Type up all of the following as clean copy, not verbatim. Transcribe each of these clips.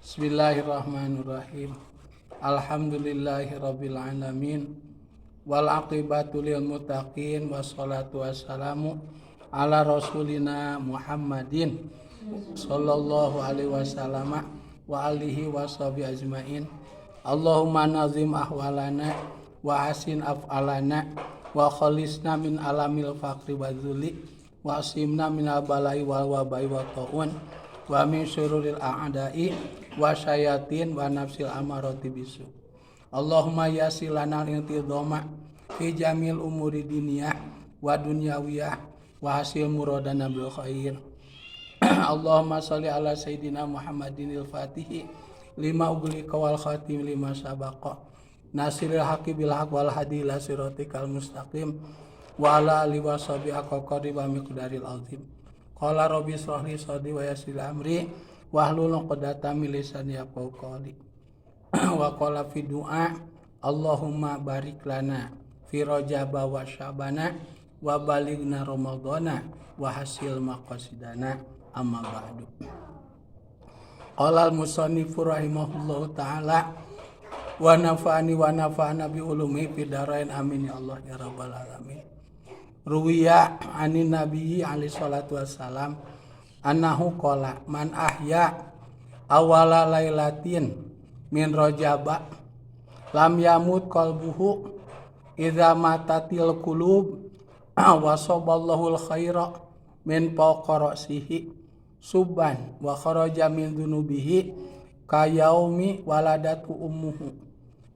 Bismillahirrahmanirrahim. Alhamdulillahirabbil alamin. Wal aqibatu lil muttaqin, wassalatu wassalamu ala rasulina Muhammadin sallallahu alaihi wasallam wa alihi washabi ajmain. Allahumma nazim ahwalana wa hasin af'alana wa khalisna min alamil faqri wa dzulli wa asimna minal balai wal wabai wa ta'un wa min syururil a'da'i wa syayatin wa nafsil amarati bisu. Allahumma yassir lana al-intidhama fi jamil umuri diniyah wa dunyawiyah wa hasil muradana bil khair. Allahumma sholli ala sayyidina Muhammadin al-Fatihi lima ughliqa wal khatim lima sabaqa nasiril haqqi bil haqq wal hadi ila siratikal mustaqim wa ala alihi wa sahbihi haqqa qadri wa miqdaril azim. Qala rabbi israh li sadri wa yassir amri wahlul 'uqdatam min lisani yafqahu qawli. Wa qala fi du'a, Allahumma barik lana fi rajaba wa sya'bana wa balighna ramadhana wa hasil maqasidana. Amma ba'du. Qala al-musannifu rahimahullahu ta'ala wa nafa'ani wa nafa'ana bi ulumi fid darain, amin ya Allah ya rabbal alamin. Ruwiya anin nabiyyi alaihi salatu wassalam annahu qala man ahya awala lailatin min rajaba lam yamut qalbuhu idza matatil qulub wa saballahu khaira min fawqa ra'sihi subban wa kharaja min dzunubihi kayaumi waladatu ummuhu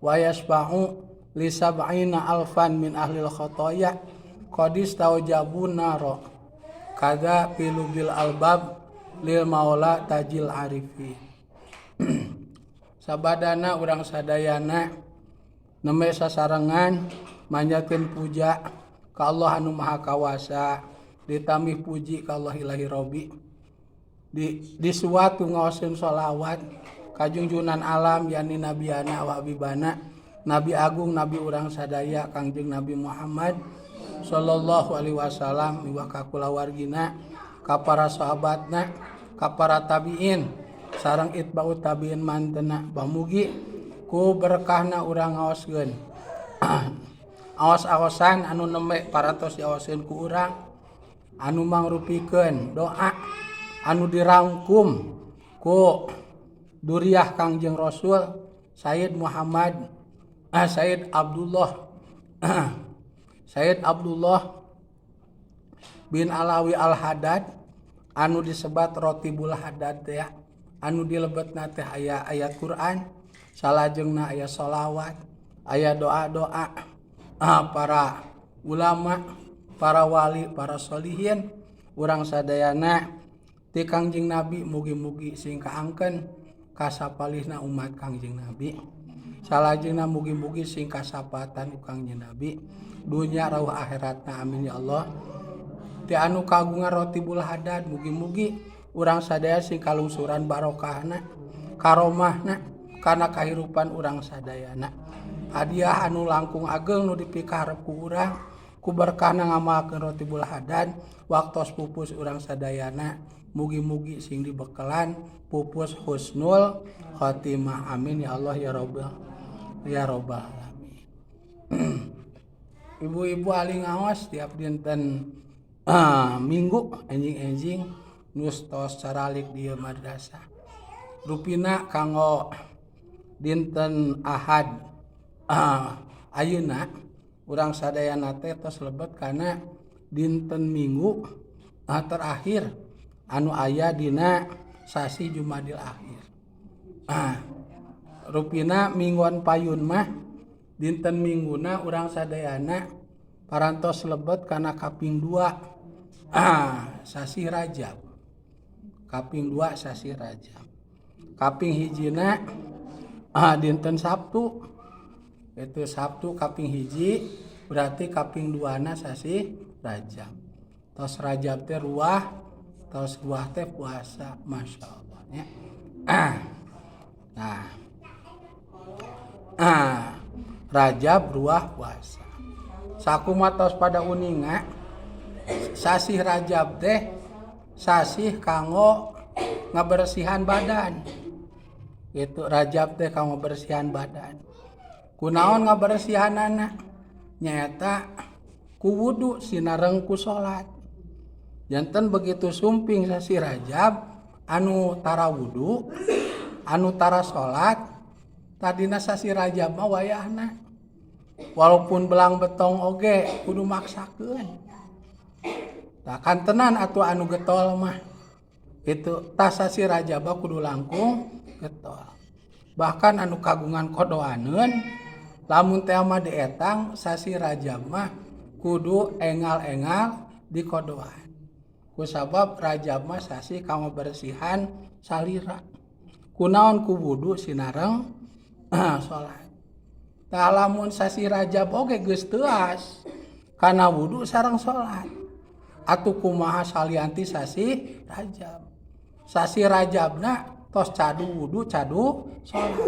wa yasba'u li sab'ina alfan min ahlil khotoya qadis taujabu naro kada pilubil albab lil maula tajil arifi. Sabadana urang sadayana nembe sasarengan manjatkeun puja ka Allah anu Maha Kawasa, ditambih puji ka Allah Ilahi Robbi, di suatu ngaoskeun sholawat ka junjunan alam, yakni nabiana wa habibana, Nabi Agung, Nabi urang sadaya, Kangjeng Nabi Muhammad sallallahu alaihi wasallam, miwah ka kulawargina, ka para sahabatna, ka para tabiin sareng itba'ut tabiin mantena. Bamugi ku berkahna urang ngaoskeun aos-aosan anu nembe parantos diaoskeun ku urang, anu mangrupikeun doa anu dirangkum ku duriah Kangjeng Rasul Sayyid Muhammad, Sayyid Abdullah, Sayyid Abdullah bin Alawi Al-Haddad anu disebat Rotibul Haddad teh, anu dilebetna teh aya ayat Quran, salajengna aya sholawat, aya doa-doa para ulama, para wali, para solihin urang sadayana ti Kangjeng Nabi. Mugi-mugi sing kaangkeun kasapalihna umat Kangjeng Nabi. Salajengna mugi-mugi sing kasapatan ku Kangjeng Nabi dunya rauh akhiratna, amin ya Allah. Ti anu kagungan Rotibul Haddad, mugi-mugi urang sadaya sing kalungsuran barokahna, karomahna kana kahirupan urang sadayana. Hadiah anu langkung ageng nu dipikaharep ku urang ku berkahna ngamalkeun Rotibul Haddad, waktos pupus urang sadayana mugi-mugi sing dibekelan pupus husnul khotimah, amin ya Allah ya rabbal ya rabbal alamin. Ibu-ibu ahli ngaos tiap dinten Minggu enjing-enjing nus tos caralik di madrasah, rupina kanggo dinten Ahad ayeuna urang sadayana teh tos lebet kana dinten Minggu terakhir anu aya dina sasi Jumadil Akhir. Rupina mingguan payun mah dinten Mingguna urang sadayana parantos lebet kana kaping 2 sasi Rajab. Kaping 2 sasi Rajab, kaping hijina dinten Sabtu itu, Sabtu kaping 1, berarti kaping 2 na sasi Rajab. Tos Rajab teh ruah, tos ruah teh puasa, masya Allah ya. Nah, Rajab, ruah, puasa. Sakumaha tos pada uninga, sasih Rajab teh sasih kanggo ngabersihan badan. Gitu Rajab teh kanggo bersihan badan. Kunaon ngabersihanana? Nyaeta ku wudu sinareng ku salat. Janten begitu sumping sasi Rajab anu tara wudu, anu tara salat, tadina sasi Rajab mah wayahna. Walaupun belang betong oge kudu maksakeun. Tah kantenan atuh anu getol mah. Itu tah sasi Rajab kudu langkung getol. Bahkan anu kagungan kodoaneun lamun teh mah dietang sasi Rajab mah kudu engal-engal di kodoan. Kusabab Rajab mah sasi kanggo bersihan salira. Kunaon ku wudu sinareng salat. Tah lamun sasi Rajab oge geus teuas kana wudu sareng salat. Atuh kumaha salianti sasi Rajab. Sasi Rajabna tos cadu wudu cadu salat.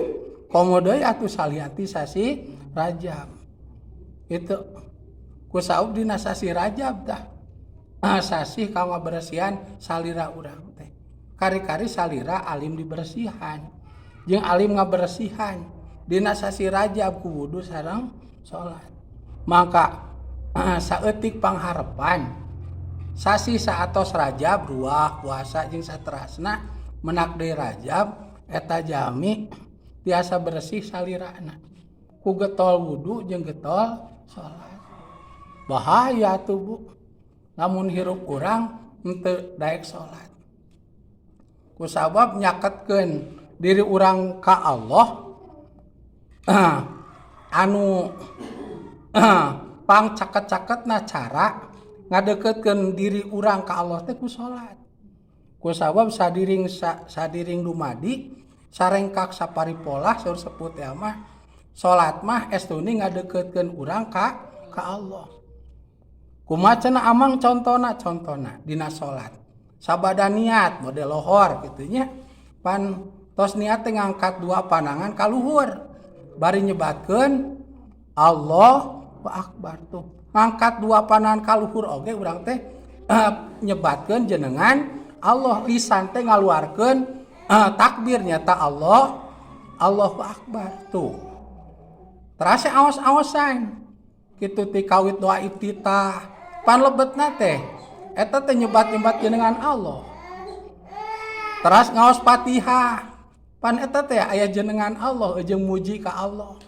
Komo deui atuh salianti sasi Rajab. Itu kusaub dina sasi Rajab tah. Sasi kanggo bersihan salira urang teh. Kari-kari salira alim dibersihan. Jeung alim ngabersihan dina sasi Rajab ku wudu sareng salat. Maka saeutik pangharepan sasi saatos Rajab ruah puasa jeung saterasna menak deui Rajab eta jalmi tiasa bersih salirana ku getol wudu jeung getol salat. Bahaya tuh Bu lamun hirup urang henteu daek salat. Kusabab nyaketkeun diri urang ka Allah anu pang caket-caketna cara ngadeukeutkeun diri urang ka Allah teh ku salat. Kusabab sadiring sadiring dumadi sarengkak saparipolah saur sepuh teh mah salat mah estuni ngadeukeutkeun urang ka Allah. Kumaha cenah amang contona contona dina salat. Sabada niat model lohor kitu nya pan tos niat teh ngangkat dua panangan ka luhur bari nyebatkeun Allahu Akbar tuh. Ngangkat dua panangan ka luhur oge urang teh nyebatkeun jenengan Allah, lisan teh ngaluarkeun takbir nyata Allah Allahu Akbar tuh. Terasa aos-aosan kitu ti kawit doa iftitah pan lebetna teh eta teh nyebat-nyebat jenengan Allah. Teras ngaos Fatihah pan eta teh aya jenengan Allah jeung muji ka Allah.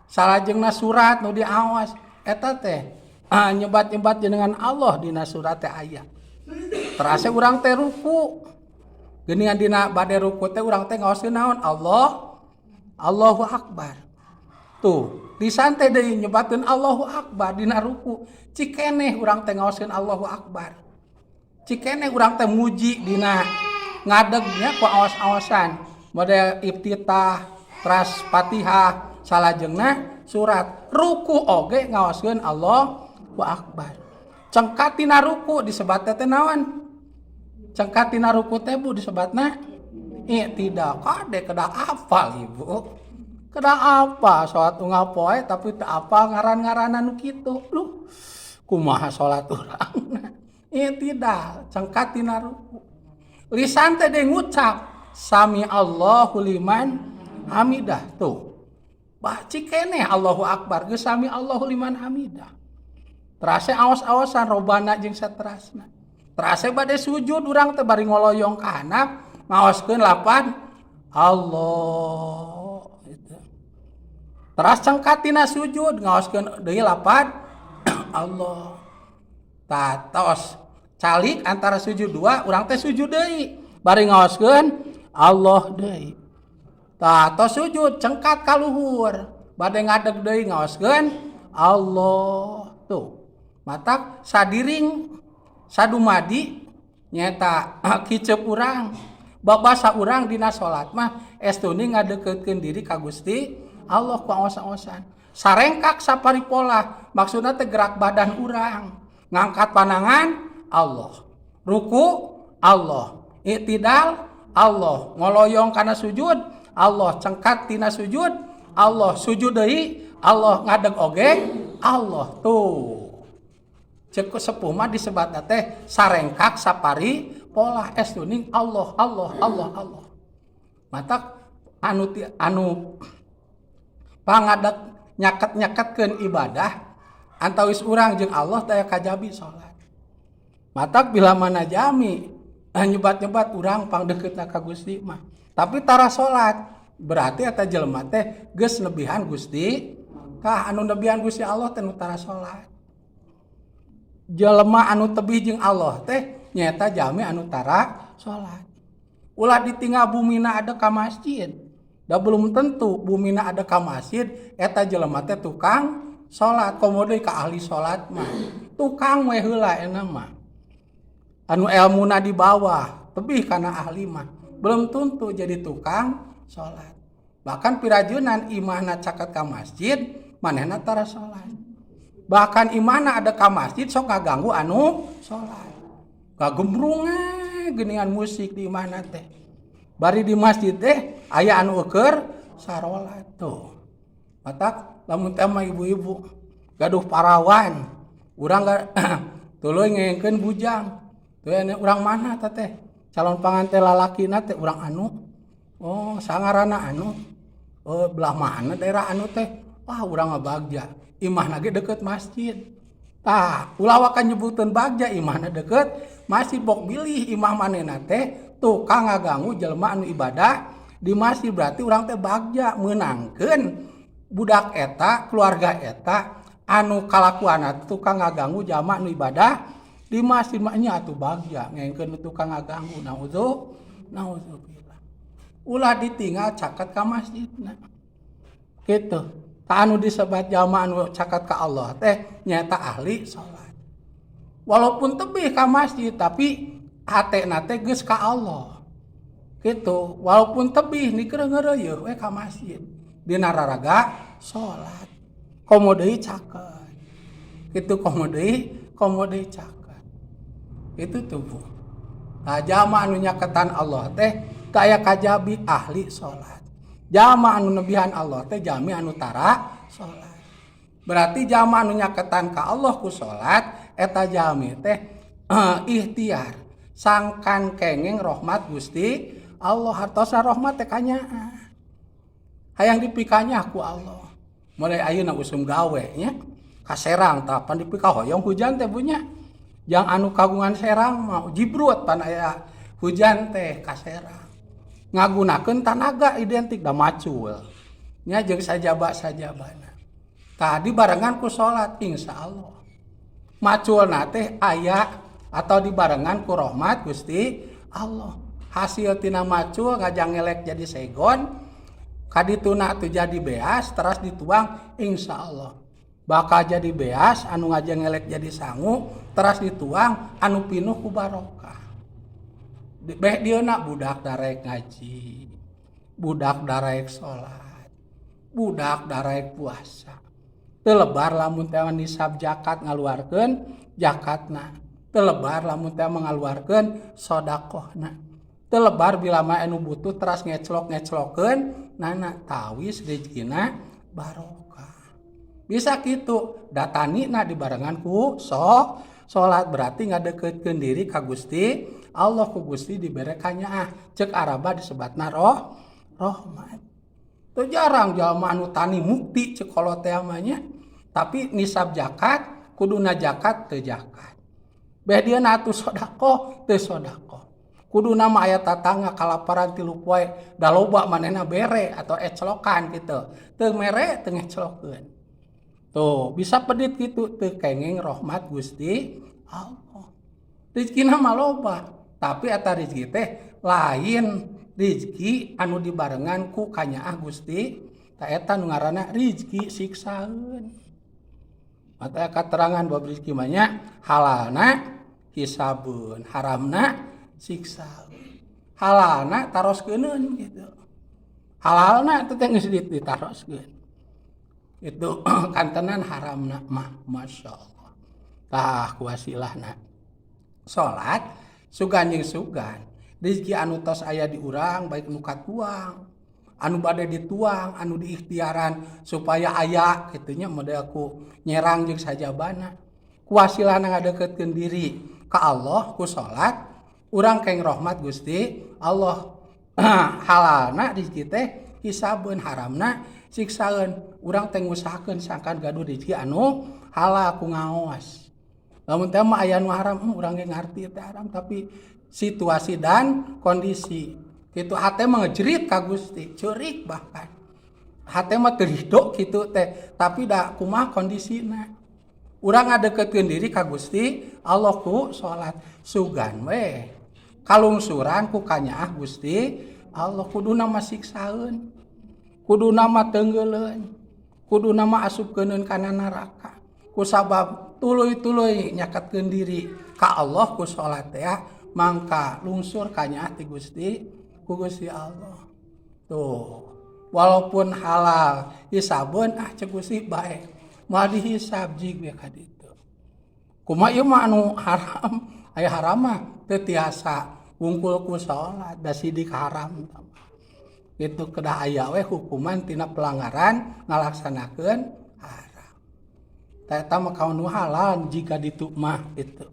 Salajengna surat nu diaos eta teh nyebat-nyebat jenengan Allah dina surat teh aya. Terasa urang teh ruku. Geuningan dina bade ruku teh urang teh ngaoskeun naon? Allah Allahu Akbar. Tuh, lisan teh deui nyebatkeun Allahu Akbar dina ruku. Cikeneh urang teh ngaoskeun Allahu Akbar. Cikeneh urang teh muji dina ngadegnya ku aos-aosan. Model iftitah, teras Fatihah, salajengna surat. Ruku oge ngaoskeun Allahu Akbar. Cengkat tina ruku disebatna teh naon? Cengkat tina ruku teh Bu disebatna tidak kade kedah apal Ibu. Kedah apa salat unggal poe tapi teu apal ngaran-ngaranan nu kitu. Luh, kumaha salat urang? Tidak, cengkat tina ruku. Lisan teh deui ngucap sami Allahu liman hamidah tuh. Bah cikeneh Allahu Akbar geus sami Allahu liman hamidah. Terasa aos-aosan robana jeung saterasna. Terasa bade sujud urang teh bari ngoloyong ka handap ngaoskeun lapan Allah gitu. Teras cengkat tina sujud ngaoskeun deui lapan Allah. Tah tos calik antara sujud dua urang teh sujud deui bari ngaoskeun Allah deui. Tah tos sujud cengkat ka luhur bade ngadeg deui ngaoskeun Allah tuh. Matak sadiring sadumadi nyata kicep urang babasa urang dina salat mah estuni ngadeukeutkeun diri ka Gusti Allah ku aos-aosan. Sarengkak saparipolah maksudna teh gerak badan urang ngangkat panangan Allah, ruku Allah, i'tidal Allah, ngoloyong kana sujud Allah, cengkat tina sujud Allah, sujud deui Allah, ngadeg oge Allah tuh. Cek sepuh mah disebatna teh sarengkak sapari pola estuning Allah Allah Allah Allah. Matak Anu pangadek nyaket-nyaketkeun ibadah antawis urang jeung Allah teh kajabi salat. Matak bila mana jami nyebat-nyebat urang pangdeukeutna ka Gusti mah, tapi tara salat, berarti eta jelema teh geus nebihan Gusti. Kah anu nebihan Gusti Allah teh nu tara salat. Jelema anu tebih jeung Allah teh nyaeta jami anu tara salat. Ulah ditinggal bumina ada ka masjid. Da belum tentu bumina ada ka masjid eta jelema teh tukang salat. Komo deui ka ahli salat mah. Tukang we heula eta mah. Anu elmuna di bawah, tebih kana ahli mah. Belum tentu jadi tukang salat. Bahkan pirajunan imahna caket ka masjid, manehna tara salat. Bahkan imahna ada ka masjid sok ngaganggu anu salat. Kagembrung geuningan musik di imahna teh. Bari di masjid teh aya anu eueur sarolat tuh. Matak lamun teh mah ibu-ibu gaduh parawan, urang tuluy ngengkeun bujang. Tuh urang mana teh teh? Calon panganten lalakina teh urang anu. Oh, sangarana anu. Oh, belah mana daerah anu teh? Wah, urang mah bagja. Imahna ge deket masjid. Tah, ulah waka nyebuteun bagja imahna deket masjid, bok bilih imah manehna teh tukang ngaganggu jelema anu ibadah di masjid, berarti urang teh bagja meunangkeun budak eta, keluarga eta anu kalakuanna tukang ngaganggu jalma anu ibadah di masjid mah nya atuh bagja ngengkeun tukang ngaganggu, naudzubillah. Ulah ditinggal caket ka masjidna. Gitu. Tah anu disebat jalma anu caket ka Allah teh nyaeta ahli salat. Walaupun tebih ka masjid tapi hatena teh geus ka Allah. Gitu. Walaupun tebih nikeureung ngeureuyeuh we ka masjid. Dina raraga salat. Komo deui caket. Gitu komo deui caket. Itu tuh Bu. Nah, jalma anu nyaketan Allah teh teu aya kajabi ahli salat. Jalma anu nebihan Allah teh jalmi anu tara salat. Berarti jalma anu nyaketan ka Allah ku salat eta jalmi teh ikhtiar sangkan kenging rahmat Gusti Allah, hartosa rahmat teh kanyaah. Hayang dipikanya ku Allah. Mulai ayeuna usum gawe nya ka Serang tah pan dipikahoyong hujan teh Bu nya. Jang anu kagungan Serang mah jibrut pan aya hujan teh ka Serang. Ngagunakeun tanaga identik da macul. Nya jeung sajaba-sajabana. Tadi barengan ku salat insyaallah. Maculna teh aya atau dibarengan ku rahmat Gusti Allah. Hasil tina macul ngajangelek jadi segon, kadituna teu jadi beas teras dituang insyaallah. Bakal jadi beas anu ngajangelek jadi sangu teras dituang anu pinuh ku barokah. Beh dieuna budak darek ngaji, budak darek salat, budak darek puasa. Teu lebar lamun teh nisab zakat ngaluarkeun zakatna. Teu lebar lamun teh ngaluarkeun sedekahna. Teu lebar bila mah anu butuh teras ngeclok-ngeclokeun nana tawis rezekina barokah. Bisa kitu datanina dibarengan ku salat berarti ngadeukeutkeun diri ka Gusti Allah, ku Gusti dibere kanyaah. Ceuk Araba disebatna rahmat. Teu jarang jalma anu tani mukti ceuk kolot teh mah nya. Tapi nisab zakat kuduna zakat teu zakat. Beh dieuna atuh sedekah teu sedekah. Kuduna mah aya tatangga kalaparan 3 poe da loba manehna bere atau eclokan gitu. Teu mere teu ngeclokeun. Tuh bisa pedit gitu teu kenging rahmat Gusti Allah. Rezekina mah loba, tapi eta rezeki teh lain rezeki anu dibarengan ku kanyaah Gusti. Ta eta nu ngaranna rezeki siksaeun. Mata katerangan bab rezeki mah nya halalna hisabeun, haramna siksaeun. Halalna taroskeun gitu. Halalna teh geus ditaroskeun. Itu kantenan haramna mah Masya Allah. Tah kuasilahna salat sugan jeung sugan rezeki anu tos aya di urang, baik nu katuang, anu bade dituang, anu diikhtiaran supaya aya kitu nya, model ku nyerang jeung sajabana, kuasilahna ngadeukeutkeun diri ka Allah ku salat urang keng rahmat Gusti Allah. Halalna rezeki teh Hisabeun, haramna siksaeun. Urang teh ngusahakeun sangkan gaduh rezeki anu halal ku ngaos. Lamun teh mah aya nu haram, urang ge ngarti teh haram, tapi situasi dan kondisi kitu hate mah ngejerit ka Gusti, ceurik, bahkan hate mah teu ridho kitu teh, tapi da kumaha kondisina. Urang ngadeukeutkeun diri ka Gusti Allah ku salat, sugan we kalungsuran ku kanyaah Gusti Allah. Kuduna mah siksaeun, kuduna mah tenggeuleun, kuduna mah asupkeuneun kana neraka. Kusabab tuluy-tuluy nyaketkeun diri ka Allah ku salat teh, mangka lungsur kanyaah ti Gusti, ku Gusti Allah. Tuh, walaupun halal hisabeun, ah, cek Gusti bae moal dihisab jig we ka ditu. Kumaha ieu mah anu haram? Aya haram mah teu tiasa wungkul ku salat, da sidik haram itu kedah aya we hukuman tina pelanggaran ngalaksanakeun haram. Tah, eta mah nu halal jika ditu mah itu.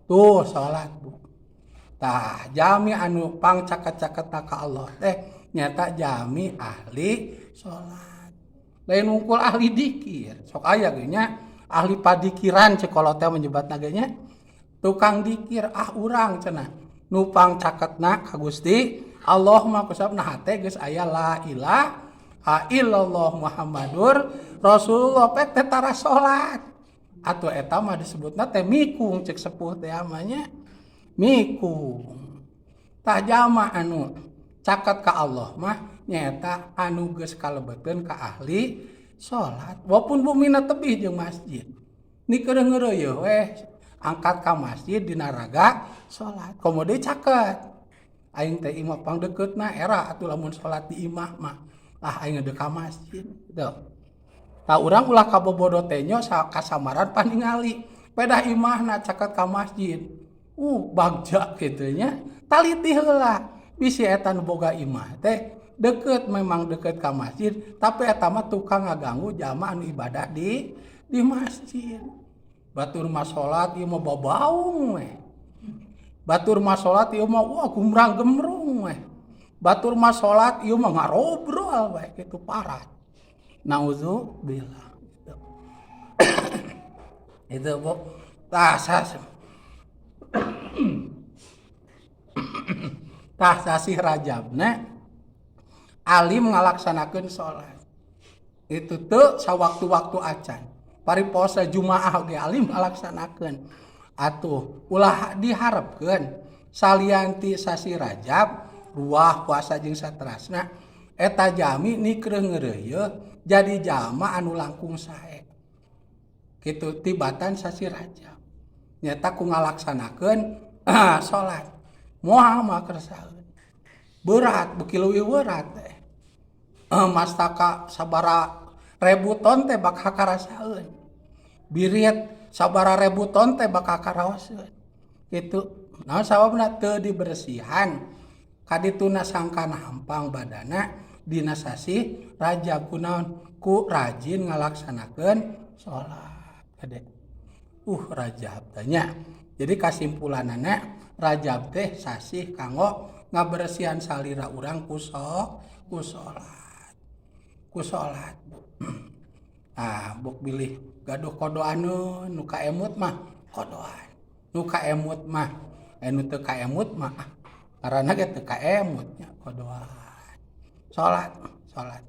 Tuh, salat, Bu. Tah, jami anu pangcaket-caket ka Allah teh nyata jami ahli salat, lain wungkul ahli dikir. Sok aya ge nya ahli padikiran, cek kolot teh menyebutna ge nya, tukang dikir. Ah, urang cenah nu pangcaketna ka Gusti Allah mah kusabna hate geus aya la ilaha illallah Muhammadur Rasulullah, pek teh tara salat. Atuh eta mah disebutna teh mikung, cek sepuh teh amanya mikung. Tah, jama anu caket ka Allah mah nyaeta anu geus kalebeteun ka ahli salat, walaupun bumina tebih jeung masjid, ni ngeureuyeuh weh angkat ka masjid dina raga salat, komo deui caket aing teh imah pangdekeutna era. Atuh lamun salat di imah mah, ah, aing deuk ka masjid gitu. Tah, urang ulah kabobodo tenyo kasamaran paningali pedah imahna caket ka masjid, bagja kitu nya. Taliti heula, bisi eta nu boga imah teh deket, memang deket ka masjid, tapi eta mah tukang ngaganggu jamaah anu ibadah di masjid. Batur mah salat ieu mah babaung we, batur mah salat ieu mah wah gumrang gemrung we, batur mah salat ieu mah ngarobrol we kitu, parah, naudzubillah gitu. Itu, Bu. Tah, tah, sasih Rajabna alim ngalaksanakeun salat itu tuh sawaktu-waktu acan pariposa Jumaah oge alim ngalaksanakeun. Atuh ulah diharapkeun salian ti sasi Rajab, ruah puasa jeung saterasna, eta jami nikreuh ngeureuyeuh jadi jalma anu langkung sae kitu tibatan sasi Rajab nyata ku ngalaksanakeun salat. Moal mah kersaeun berat, beuki leuwih berat teh, mastaka sabara ribu ton teh bakal karasaeun, birit sabara ribu ton teh bakal karaoseun kitu. Naon sababna? Teu dibersihan kadituna sangkan hampang badana dina sasih Rajab. Kunaon? Ku rajin ngalaksanakeun salat. Kade, Rajab tanya. Jadi kasimpulanana, Rajab teh sasih kanggo ngabersihan salira urang ku ku salat, ku salat. Ah, bok bilih gaduh qodoaneun, nu kaemut mah qodoan, nu kaemut mah, anu teu kaemut mah, ah, ngaranna ge teu kaemut nya, qodoan salat, salat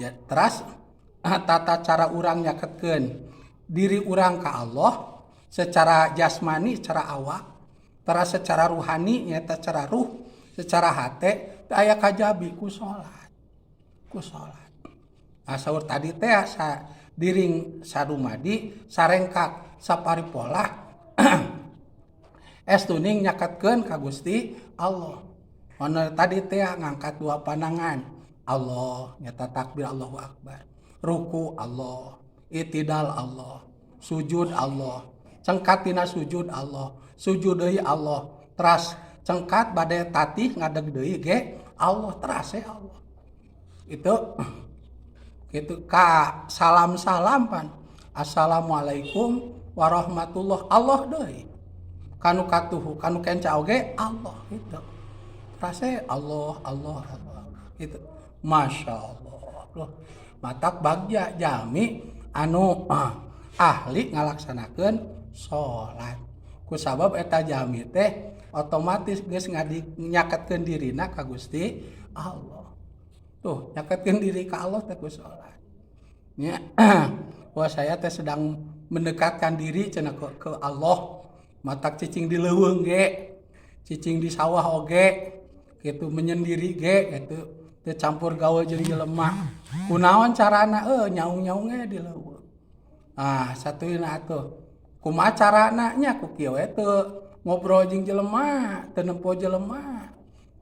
ya. Teras tata cara urang nyaketkeun diri urang ka Allah secara jasmani, secara awak, teras secara ruhani nyata secara ruh, secara hate, teu aya kajabi ku salat, ku salat. Nah, saur tadi teh sa diring sadumadi sarengkak saparipolah estuning nyaketkeun ka Gusti Allah. Mana tadi teh ngangkat dua pandangan Allah, nyata takbir Allahu Akbar, ruku Allah, itidal Allah, sujud Allah, cengkat tina sujud Allah, sujud deui Allah, teras cengkat bade tatih ngadeg deui ge Allah, teras Allah. Itu gitu ka salam-salam pan assalamualaikum warahmatullah, Allah deui, kanu katuhu kanu kenca oge Allah gitu. Rasa Allah, Allah, Allah gitu. Masya Allah. Loh, matak bagja jalmi anu ahli ngalaksanakeun salat. Ku sabab eta jalmi teh otomatis geus nyaketkeun dirina ka Gusti Allah. Tuh, nyaketkeun diri ka Allah teh ku salat. Nya, wah, saya teh sedang mendekatkan diri cenah ke Allah. Matak cicing di leuweung ge, cicing di sawah oge, gitu, menyendiri ge gitu, teu campur gaul jeung jelema. Kunaon carana? Nyaung-nyaung ge di leuweung. Ah, satuyna atuh. Kumaha carana nya? Ku kieu we, teu ngobrol jeung jelema, teu nempo jelema,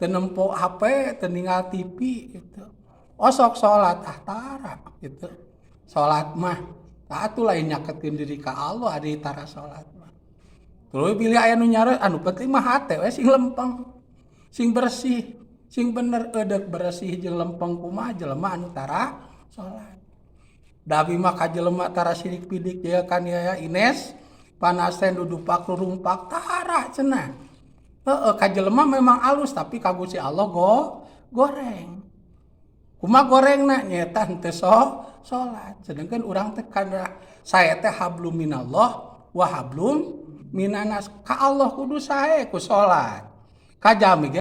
teu nempo HP, teu ninggal TV gitu. Osok salat, ah, tara gitu. Salat mah tah atuh lain nyaketkeun diri ka Allah ari tara salat mah. Tuluy bilih aya nu nyareut, anu penting mah hate we sing lempeng, sing bersih, sing bener. Eudek bersih jeung lempeng kumaha jelema anu tara salat? Da abi mah ka jelema tara sirik pidik ya kan ya, Ines panasen dudupak rurumpak tara cenah. Heeh, ka jelema memang alus, tapi ka Gusti Allah goreng. Kumaha gorengna? Nyaeta henteu salat. Sedangkan urang teh kana saya teh hablum minallah wa hablum minanas, ka Allah kudu sae ku salat. Ka jalmi ge